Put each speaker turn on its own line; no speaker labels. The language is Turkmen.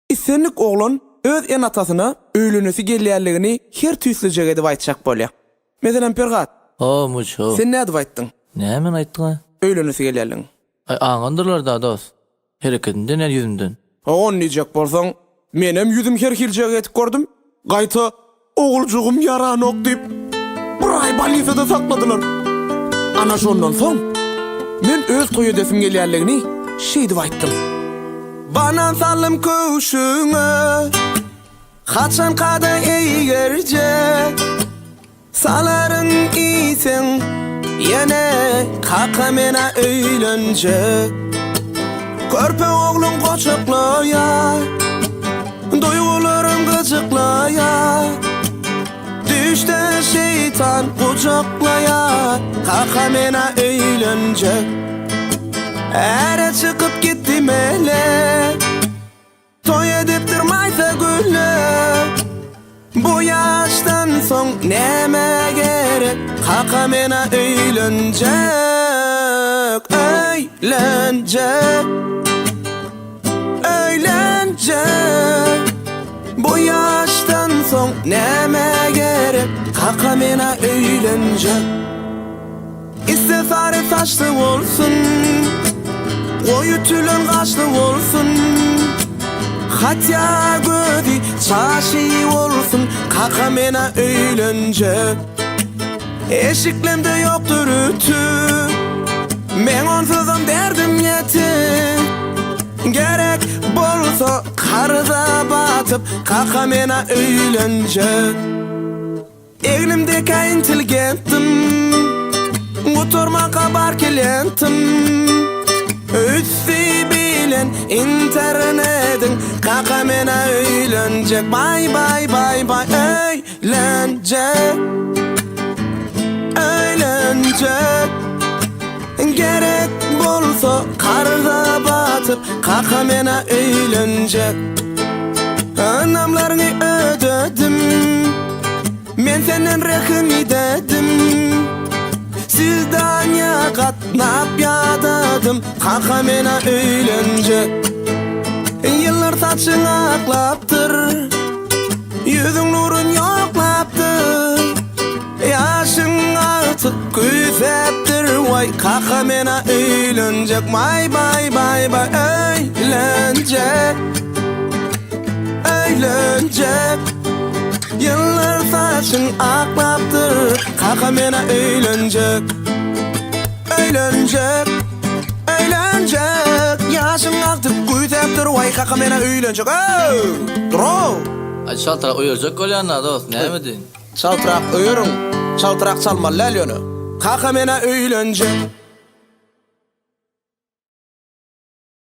Islendik oglan öz ene-atasyna öýlenesi gelýänligini her tüýslüjek edip aýtjak bolýar. Meselem, Perhat,
Ho, Muç, ho.
sen nädip aýtdyň?
Nämäni aýtdyň-a?
Öýlenesi gelýänligiňi.
Aý, aňandyrlar-da, dost. Hereketinden ýa ýüzünden.
Ony diýjek bolsaň, menem ýüzüm her hiljek edip gördüm. Gaýta, oguljygym ýaranok diýip, bir aý bolnisada sakladylar. Ana şondan soň, men öz toý edesim gelýänligini şeýdip aýtdym. Banan saldym köwşüňe, haçankada eýgerjek. Salaryn iýseň ýene kaka menä öýlenjek Körpe ogluň goçaklaýar Duýgularym gyjyklaýar Düýşde şeýtan gujaklaýar Kaka menä öýlenjek Äre çykyp gitdi melek Toý edipdir maýsa gülle Bu ýaşdan soň nämä gerek Kaka menä öýlenjek Öýlenjek Öýlenjek Bu ýaşdan soň nämä gerek Kaka menä öýlenjek Iste sary saçly bolsun, Goýy tülen gaşly bolsun, Hatýa gözi çaşy bolsun, Kaka menä öýlenjek. Eşiklemde ýokdur ütü, Meň onsuzam derdim ýetik. Gerek bolsa karza batyp, Kaka menä öýlenjek. Egnimdekä intelligentdim Gutarmaka bar klientim Üsti bilen internediň Kaka menä öýlenjek Baý baý baý baý öýlenjek Öýlenjek Gerek bolsa karza batyp Kaka menä öýlenjek Ynamlaryňy ödedim Men senden rehim idedim Swidaniýa gatnap ýadadym Kaka menä öýlenjek Ýyllar saçyň aklapdyr Ýüzüň nurun ýoklapdyr Ýaşyň artyk küýsäpdir Waý kaka menä öýlenjek Baý baý baý baý öýlenjek Öýlenjek Ýyllar saçyň aklapdyr Kaka menä öýlenjek Öýlenjek Öýlenjek Ýaşyň artyk küýsäpdir Waý kaka menä öýlenjek Öw! Durov!
Aý çaltrak öýerjek bolýan-da dost, näme diýin.
Çaltrak öýeriň, çaltrak çalmaly däl ýöne. Kaka menä öýlenjek.